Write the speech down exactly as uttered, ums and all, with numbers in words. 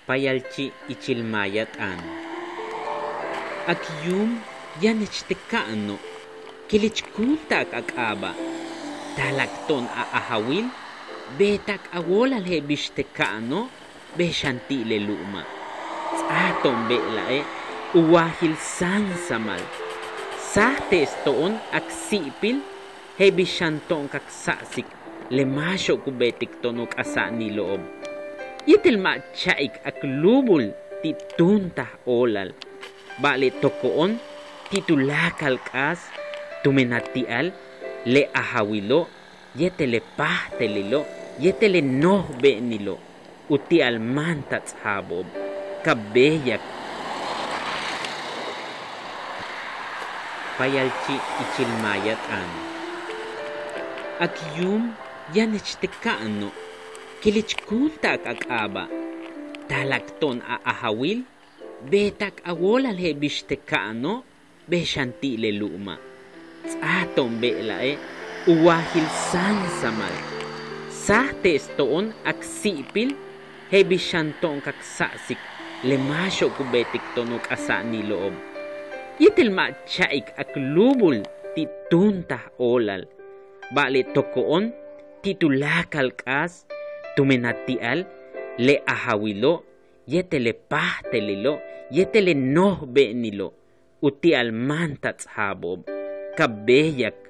Payalchi' ichil maaya t'aan. Ak yuum yanech te ka'ano', kilich kúunta'ak a k'aaba'. Taalak to'on a ajawil, beeta'ak a wóolal je'el bix te ka'ano', bey xan ti' le lu'uma'. Ts'áaj to'on be'ela'e' u waajil sáansamal. Sáajte'ex to'on k si'ipil je'el bix xan to'on k sa'asik le máaxo'ob ku beetik to'on u k'asa'anilo'ob. Yéetel ma' cha'ik k lúubul ti' túuntaj óolal, ba'ale' toko'on ti' tuláakal k'aas tumen a ti'al le ajawilo' yéetel le páajtalilo' yéetel le noj be'enilo'. U ti'al máan ta ts'aabo'ob, ka béeyak. Payalchi' ichil maaya t'aan. Ak yuum yanech te ka'ano', kilich kúunta'ak a k'aaba'. Taalak to'on a ajawil, beeta'ak a wóolal je'el bix te ka'ano', bey xan ti' le lu'uma'. Ts'áaj to'on be'ela'e' u waajil sáansamal. Sáajte'ex to'on k si'ipil je'el bix xan to'on k sa'asik le máaxo'ob ku beetik to'on u k'asa'anilo'ob. Yéetel ma' cha'ik k lúubul ti' túuntaj óolal, ba'ale' toko'on ti' tuláakal k'aas tumen a ti'al le ajawilo' yéetel le páajtalilo' yéetel le noj be'enilo'. U ti'al máan ta ts'aabo'ob, ka béeyak.